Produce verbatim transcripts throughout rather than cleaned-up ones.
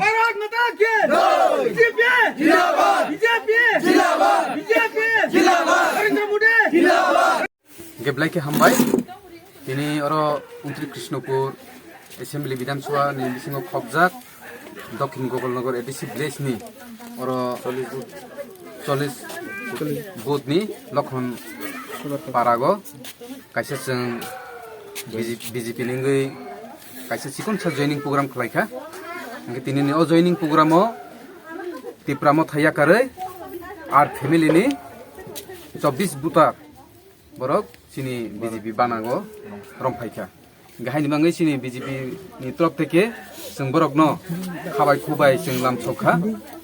भारत माता की। बीजेपी जिंदाबाद। बीजेपी जिंदाबाद। बीजेपी जिंदाबाद। नरेंद्र मोदी जिंदाबाद। Hingke belai khe hambai. Tini oro untri Krishnopur Assembly Bidhan Sabha ni bisingo khopjak Dokhin Gogolnagar A D C village ni oro chollish booth ni Lokhon Parago kaisa chwng B J P ni wngwi kaisa chikonsa joining program khlaikha. Hingke tini ni o joining program o Tipra Motha yakarwi ar family ni chobbish voter borok chini B J P banago rong phaikha. Hingke haini bagwi chini B J P ni torop theke chwng borokno khabai khubai chwng lamsokha.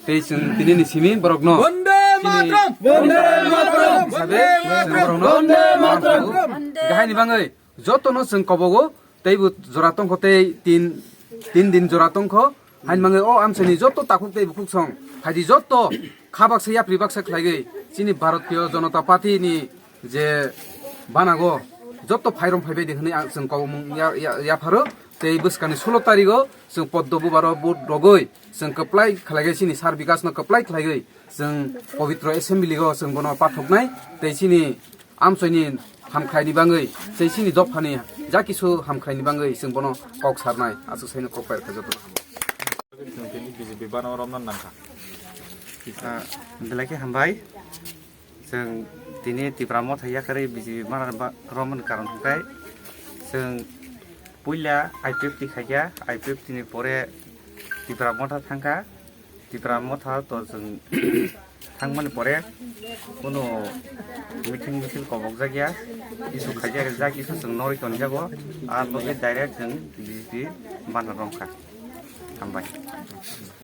Tei chwng tini ni simi borokno Bonde chini Mataram! Bonde Mataram! Hisabe chwng borokno Bonde Mataram! Hingke haini bagwi jotono chwng kobogo teibo jora tongkho tei tin, tin din jora tongkho. Haini bagwi o amchaini joto takhuk tei bukhuk song phaidi joto kha baksa yapri baksa khlaigwi chini Bharatiya Janata Party ni je banago joto phairom phaibai di hwnwi ang chwng kobomung ya-, ya-, yapharo. Tei bwskangni sulo tarigo chwng poddo bubaro vote rogwi chwng kwplai khlaigwi chini sar bikasno kwplai khlaigwi chwng pobitro assembly o chwng bono pathoknai tei chini amchaini hamkhlaini bagwi tei chini dophani ja kisu hamkhlaini bagwi chwng bono kok sarnai aswk saino kok pai rwkha joto. Chwng tini B J P bana romna nangkha. Ah, belai khe hambai. Chwng tini Tipra Motha yakarwi B J P bana ba-, romani karon hwnkhe chwng puila I P F T khaikha, I P F T ni pore Tipra Motha thangkha. Tipra Motha to chwng thangmani pore kuno meeting misil kobokjakya, issue khaijak rijak, issue chwng norwi tonjago, ar loge direct chwng B J P bana romkha. Hambai.